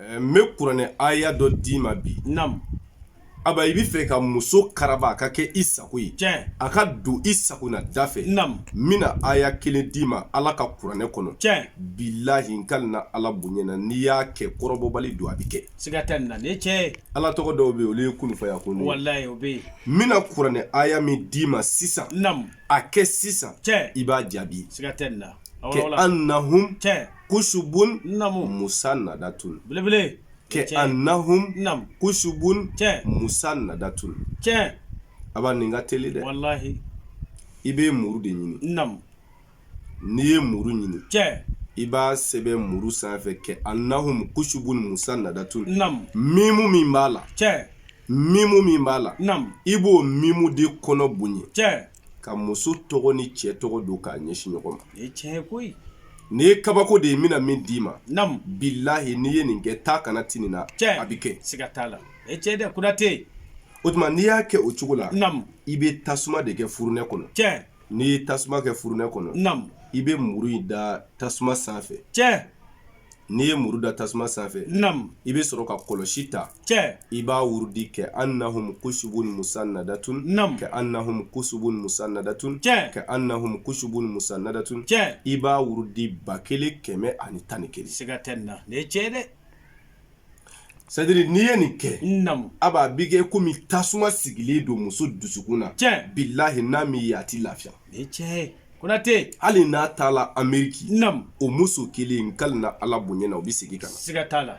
N bɛ kuranɛ aya dɔ d'i ma bi. Naamu. Aba, i bɛ fɛ ka muso karaba, a ka kɛ i sago ye, a ka don i sago na da fɛ. Naamu. N bɛna aya kelen d'i ma Ala ka kuranɛ kɔnɔ. Bilahi, n kalina Ala bonya na, n'i y'a kɛ, kɔrɔbɔbali don, a bɛ kɛ. Siga tɛ nin na, nin ye tiɲɛ ye. Ala tɔgɔ dɔw bɛ yen, olu ye kunfayakun ye. Walayi, o bɛ yen. N bɛna kuranɛ aya min d'i ma sisan, a kɛ sisan, i b'a jaabi. Siga tɛ nin na. Ka annahum kusubun musannadatun. Belebele. Ka annahum kusubun musannadatun. Aba, nin ka teli dɛ. Walahi. I bɛ muru de ɲini. N'i ye muru ɲini, i b'a sɛbɛn muru sanfɛ ka annahum kusubun musannadatun. Mimu min b'a la, mimu min b'a la, i b'o mimu de kɔnɔ bonya ka muso tɔgɔ ni cɛ tɔgɔ don k'a ɲɛsin ɲɔgɔn ma. Nin ye tiɲɛ ye koyi. Nin ye kabako de ye, n bɛna min d'i ma. Bilahi, n'i ye nin kɛ, taa kana ti nin na, a bɛ kɛ. Siga t'a la, nin ye tiɲɛ dɛ, Konate. O tuma, n'i y'a kɛ o cogo la, i bɛ tasuma de kɛ furunɛ kɔnɔ. N'i ye tasuma kɛ furunɛ kɔnɔ, i bɛ muru in da tasuma sanfɛ. N'i ye muru da tasuma sanfɛ, i bɛ sɔrɔ ka kɔlɔsi ta, i b'a wurudi ka annahum kusubun musannadatun, ka annahum kusubun musannadatun, ka annahum kusubun musannadatun. I b'a wurudi 1111. Siga tɛ nin na, nin ye tiɲɛ dɛ. C'est-à-dire, n'i ye nin kɛ, a bɛ kɛ komi tasuma sigilen don muso dusukun na. Bilahi, n'a m'i ye, a t'i lafiya. Nin ye tiɲɛ ye, Konate. Hali n'a taala Ameriki, o muso kelen, n kalina Ala bonya na, o bɛ segin ka na. Siga t'a la.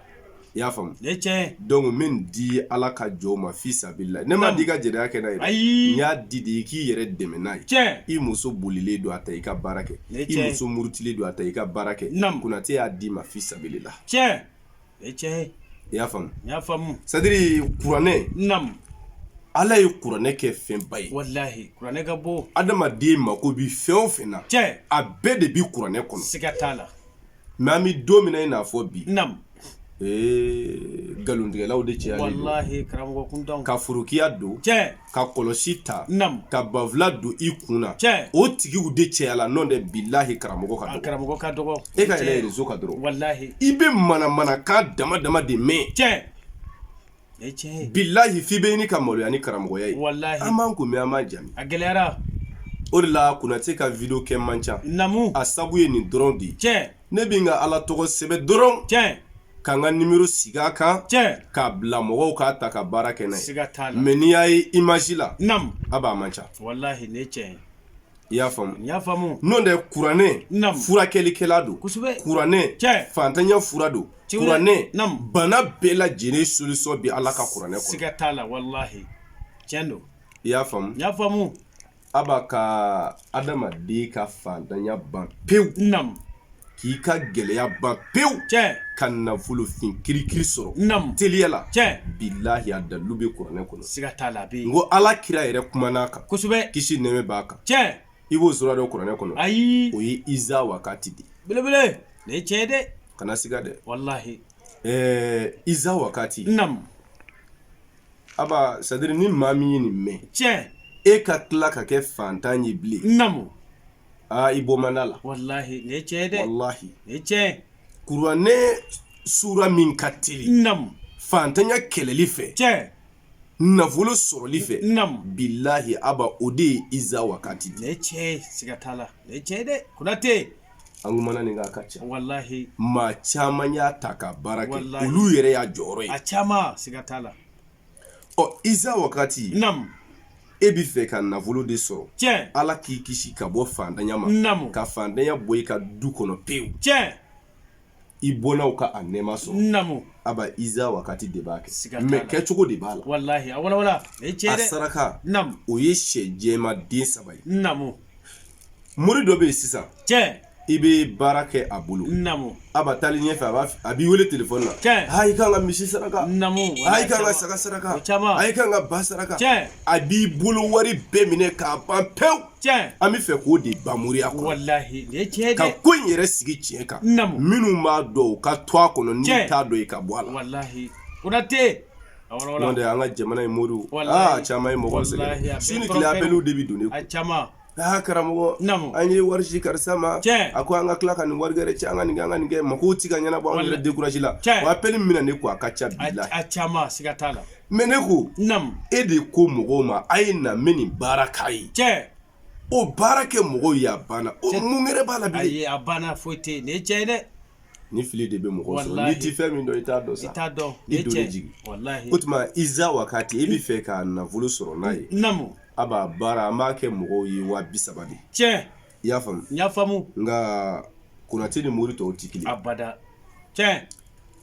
I y'a faamu? Nin ye tiɲɛ ye. Donc n bɛ nin di Ala ka jɔnw ma fi sabilila. Ne m'a di i ka jɛnɛya kɛ n'a ye dɛ. Ayi. N y'a di de i k'i yɛrɛ dɛmɛ n'a ye. I muso bolilen don, a ta i ka baara kɛ. I muso murutilen don, a ta i ka baara kɛ. Konate y'a d'i ma fi sabilila. Tiɲɛ. I y'a faamu? N y'a faamu. C'est-à-dire, kuranɛ, Ala ye kuranɛ kɛ fɛnba ye. Walahi, kuranɛ ka bon. Adamaden mako bɛ fɛn o fɛn na, a bɛɛ de bɛ kuranɛ kɔnɔ. Siga t'a la. Mais an bɛ don min na i n'a fɔ bi, ee, nkalontigɛlaw de cayalen don. Walahi, karamɔgɔ kuntanw. Ka forokiya don, ka kɔlɔsi ta, ka banfula don i kun na, o tigiw de cayala. N'o tɛ, bilahi, karamɔgɔ ka dɔgɔ. Karamɔgɔ ka dɔgɔ. E ka yɛlɛ réseau kan dɔrɔn, walahi, i bɛ manamanakan dama dama de mɛn. Bilahi, f'i bɛ ɲini ka maloya ni karamɔgɔya ye. Walahi. An b'an kun mɛn, an b'an jami. A gɛlɛyara. O de la Konate ka vidéo kɛ man ca. A sabu ye nin dɔrɔn de ye. Ne bɛ n ka Ala tɔgɔ sɛbɛn dɔrɔn, ka n ka numéro sigi a kan, k'a bila mɔgɔw k'a ta ka baara kɛ n'a ye. Siga t'a la. Mais n'i y'a ye image la, a b'a man ca. Walahi, nin ye tiɲɛ ye. I y'a faamu? N y'a faamu. N'o tɛ, kuranɛ furakɛlikɛla don. Kuranɛ fantanya fura don. Kuranɛ, bana bɛɛ lajɛlen solution bɛ Ala ka kuranɛ kɔnɔ. Siga t'a la, walahi, tiɲɛ don. I y'a faamu? N y'a faamu. A b'a ka adamaden ka fantanya ban pewu, k'i ka gɛlɛya ban pewu, ka nafolofin kirikiri sɔrɔ teliya la. Bilahi, a dalilu bɛ kuranɛ kɔnɔ. Siga t'a la, a bɛ yen. N ko Ala kira yɛrɛ kumana a kan. Kisi nɛɛmɛ b'a kan. I b'o sura dɔn kuranɛ kɔnɔ? Ayi. O ye iza wakati de. Belebele, nin ye tiɲɛ ye dɛ. Kana siga dɛ. Walahi. Iza wakati. Aba, c'est-à-dire, ni maa min ye nin mɛn, e ka tila ka kɛ fantan ye bilen, aa, i bɔ man d'a la. Walahi, nin ye tiɲɛ ye dɛ. Walahi. Nin ye tiɲɛ ye. Kuranɛ sura min ka teli fantanya kɛlɛli fɛ, nafolo sɔrɔli fɛ, bilahi, aba, o de ye iza wakati de. Nin ye tiɲɛ ye, siga t'a la, nin ye tiɲɛ ye dɛ, Konate. An kumana nin kan, a ka ca. Walahi. Maa caman y'a ta ka baara kɛ, olu yɛrɛ y'a jɔyɔrɔ ye. A caman, siga t'a la. Ɔ, iza wakati, e bɛ fɛ ka nafolo de sɔrɔ, Ala k'i kisi ka bɔ fantanya ma, ka fantanya bɔ i ka du kɔnɔ pewu, i bɔnnaw ka a nɛɛma sɔrɔ, aba, iza wakati de b'a kɛ, mais kɛcogo de b'a la. Walahi, a walawala, nin ye tiɲɛ dɛ. A saraka, o ye sɛ jɛman den 3 ye. Mori dɔ bɛ yen sisan, i bɛ baara kɛ a bolo, aba, taali ɲɛfɛ, a b'i wele telefɔni na, ha, i kan ka misi saraka, ha, i kan ka saga saraka, ha, i kan ka ba saraka. A b'i bolo wari bɛɛ minɛ k'a ban pewu. An bɛ fɛ k'o de ban moriya kɔnɔ, ka ko in yɛrɛ sigi tiɲɛ kan. Minnu b'a dɔn, u ka to a kɔnɔ, n'i t'a dɔn, i ka bɔ a la. Konate. N'o tɛ, an ka jamana in moriw, aa, caman ye mɔgɔw sɛgɛn. Su ni tile, appel de bɛ don ne kun. Aa karamɔgɔ, an ye wari ci karisa ma, a ko an ka tila ka nin wari gɛrɛ ci, an ka nin kɛ, an ka nin kɛ, makow ti ka ɲɛnabɔ, an yɛrɛ découragé la. O appel min na ne ko a ka ca bilahi. A caman, siga t'a la. Mais ne ko, e de ko mɔgɔw ma a ye na n bɛ nin baara k'a ye. O baara kɛ mɔgɔw ye, a banna. O mun wɛrɛ b'a la bilen? Ayi, a banna, foyi tɛ yen. Nin ye tiɲɛ ye dɛ. Ni fili de bɛ mɔgɔ sɔrɔ, n'i ti fɛn min dɔn, i t'a dɔn sa. I t'a dɔn. I don jigin. O tuma iza wakati e bɛ fɛ ka nafolo sɔrɔ n'a ye, a b'a baara, an b'a kɛ mɔgɔw ye 30,000 de. Tiɲɛ. I y'a faamu? N y'a faamu. Nka Konate ni mori tɔw tɛ kelen. Abada, tiɲɛ.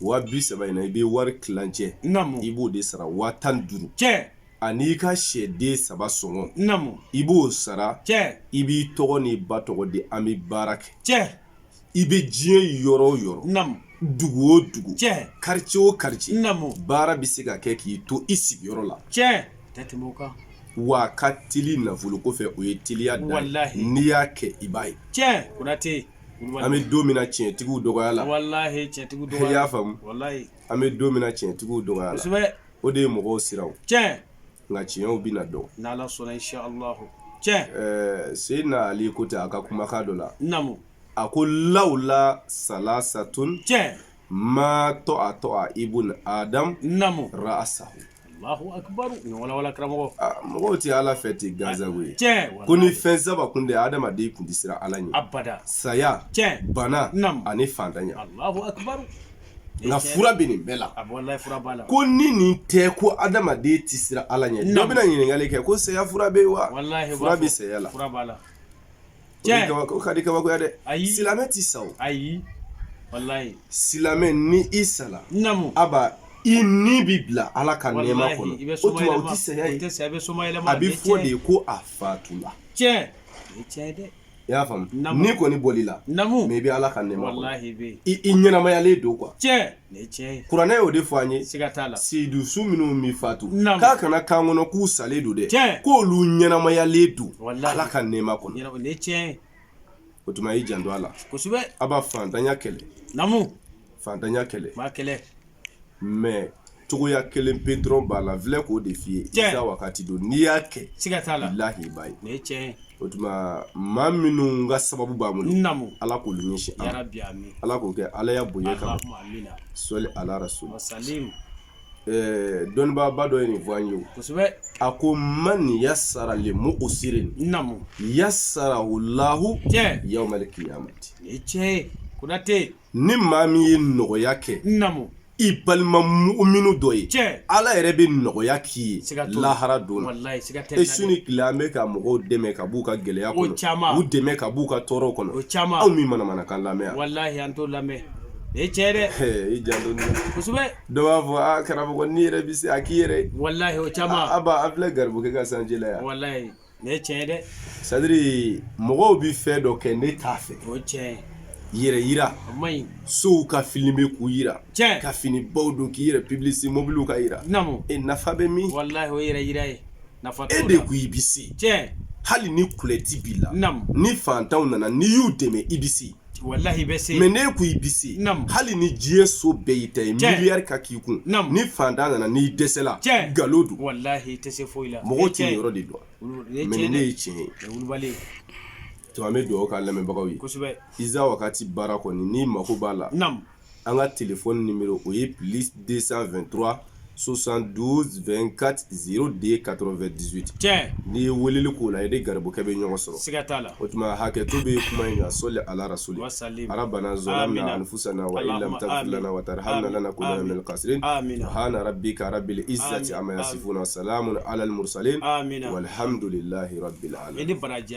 30,000 in na, i bɛ wari tilancɛ, i b'o de sara, 15,000. Tiɲɛ. Ani i ka sɛden saba sɔngɔ, i b'o sara. Tiɲɛ. I b'i tɔgɔ n'i ba tɔgɔ di, an bɛ baara kɛ. Tiɲɛ. I bɛ diɲɛ yɔrɔ o yɔrɔ, dugu o dugu, tiɲɛ, quartier o quartier, baara bɛ se ka kɛ k'i to i sigiyɔrɔ la. Tiɲɛ, tɛ tɛmɛ o kan. Wa ka teli nafolo ko fɛ, o ye teliya dan ye. N'i y'a kɛ, i b'a ye. Tiɲɛ, Konate. An bɛ don min na, tiɲɛtigiw dɔgɔya la. Walahi, tiɲɛtigiw dɔgɔya. I y'a faamu? Walahi. An bɛ don min na, tiɲɛtigiw dɔgɔya la. Kosɛbɛ. O de ye mɔgɔw siran. Tiɲɛ. Nka tiɲɛw bɛna dɔn. N'Ala sɔnna, inshallah. Tiɲɛ. Seyidina Ali ko ten a ka kumakan dɔ la. Naamu. A ko lawula salasatun. Tiɲɛ. Ma tɔ a tɔ a ibun adam. Naamu. Ra'asahu. Allahu akbar, nin walawala karamɔgɔ. Mɔgɔw tɛ Ala fɛ ten gansan koyi. Tiɲɛ. Ko ni fɛn saba kun tɛ, adamaden kun tɛ siran Ala ɲɛ. Abada. Saya. Tiɲɛ. Bana. Naamu. Ani fantanya. Allahu akbar. Nka fura bɛ nin bɛɛ la. A wallahi, fura b'a la. Ko ni nin tɛ, ko adamaden tɛ siran Ala ɲɛ. Dɔ bɛna ɲininkali kɛ ko saya fura bɛ yen wa? Wallahi. Fura bɛ saya la. Fura b'a la. Tiɲɛ. O ka di kabakoya dɛ. Ayi. Silamɛ tɛ sa o. Ayi. Wallahi. Silamɛ, ni i sala. Naamu. Aba i ni bɛ bila Ala ka nɛɛma kɔnɔ. O tuma o tɛ saya ye. O tɛ saya, i bɛ somayɛlɛma. A bɛ fɔ de ko a fatula. Tiɲɛ. O ye tiɲɛ ye dɛ. I y'a faamu? Ni kɔni bɔl'i la. Naamu. Mais i bɛ Ala ka nɛɛma kɔnɔ. Wallahi, bɛ yen. I ɲɛnamayalen don quoi. Tiɲɛ. Nin ye tiɲɛ ye. Kuranɛ y'o de fɔ an ye. Siga t'a la. Seyidu su minnu bɛ fatu. Naamu. K'a kana k'an kɔnɔ k'u salen don dɛ. Tiɲɛ. K'olu ɲɛnamayalen don. Wallahi. Ala ka nɛɛma kɔnɔ. Nin ye tiɲɛ ye. O tuma i janto a la. Kosɛbɛ. A b'a fantanya kɛlɛ. Naamu. Fantanya kɛlɛ. B'a kɛlɛ. Mais cogoya kelen pe dɔrɔn b'a la, filɛ k'o de f'i ye. Tiɲɛ. Isa wakati don, n'i y'a kɛ. Siga t'a la. Bilahi, i b'a ye. Nin ye tiɲɛ ye. O tuma maa minnu ka sababu b'an bolo. Naamu. Ala k'olu ɲɛsin an ma. Yarabi, amin. Ala k'o kɛ Ala ya bonya kama. Allahumma amina. Sɔli ala rasul. Wasalim. Dɔnnibaaba dɔ ye nin fɔ an ye o. Kosɛbɛ. A ko man yasara li mu'usirin. Naamu. Yasarahu lahu. Tiɲɛ. Yawmal qiyamati. Nin ye tiɲɛ ye. Konate. Ni maa min ye nɔgɔya kɛ. Naamu. I balima muminu dɔ ye. Tiɲɛ. Ala yɛrɛ bɛ nɔgɔya k'i ye. Siga t'o la. Lahara don na. Wallahi, siga tɛ. E su ni tile an bɛ ka mɔgɔw dɛmɛ ka b'u ka gɛlɛya O kɔnɔ. caman. U dɛmɛ ka b'u ka tɔɔrɔ kɔnɔ. O caman. Aw min manamanakan lamɛn yan. Wallahi, an t'o lamɛn. Nin ye tiɲɛ ye dɛ. I janto nin na. Kosɛbɛ. Dɔ b'a fɔ a karamɔgɔ n'i yɛrɛ bɛ se a k'i yɛrɛ ye. Wallahi, o caman. A ba an filɛ garibukɛ ka sanji la yan. Wallahi, nin ye tiɲɛ ye dɛ. C'est à dire mɔgɔw bɛ fɛn dɔ kɛ, ne t'a fɛ. O ye tiɲɛ ye. Yɛrɛ yira. O man ɲi. Sow ka filmer k'u yira. Tiɲɛ. Ka fini baw don k'i yɛrɛ publicité, mobiliw ka yira. Naamu. E nafa bɛ min? Wallahi, o ye yɛrɛ yira ye. Nafa t'o E la. de ko i bɛ se. Tiɲɛ. Hali ni kulɛti b'i la. Naamu. Ni fantanw nana, n'i y'u dɛmɛ, i bɛ se. Wallahi, i bɛ se. Mais n'e ko i bɛ se. Naamu. Hali ni diɲɛ so bɛɛ y'i ta ye. Tiɲɛ. Miliyari ka k'i kun. Naamu. Ni fantan nana, n'i dɛsɛla. Tiɲɛ. Nkalon don. Wallahi, i tɛ se foyi la. Mɔgɔw tɛ nin yɔrɔ de dɔn. Nin ye Mais tiɲɛ ne dɛ. ye tiɲɛ ye. Nin ye wulibali ye. To an bɛ dugawu k'an lamɛnbagaw ye. Kosɛbɛ. Iza wakati baara kɔni, n'i mako b'a la. Naamu. An ka téléphone numéro o ye plus 223 72 24 02 98. Tiɲɛ. N'i ye weleli k'o la, i ni garibukɛ bɛ ɲɔgɔn sɔrɔ. Siga t'a la. O tuma hakɛto bɛ kuma in kan. Sɔli ala rasuli. Wasalim. Rabbana zalamna Amina. anfusana wa in lam Allahumma taghfir amin. lana wa tarhamna Amin. lanakunanna Amin. minal khasirin. Amina. Subhana rabbika rabbil izzati Amin. amma yasifuna wa salamun alal mursalin. Amina. Walhamdulillahi rabbil alamin. I ni baraji.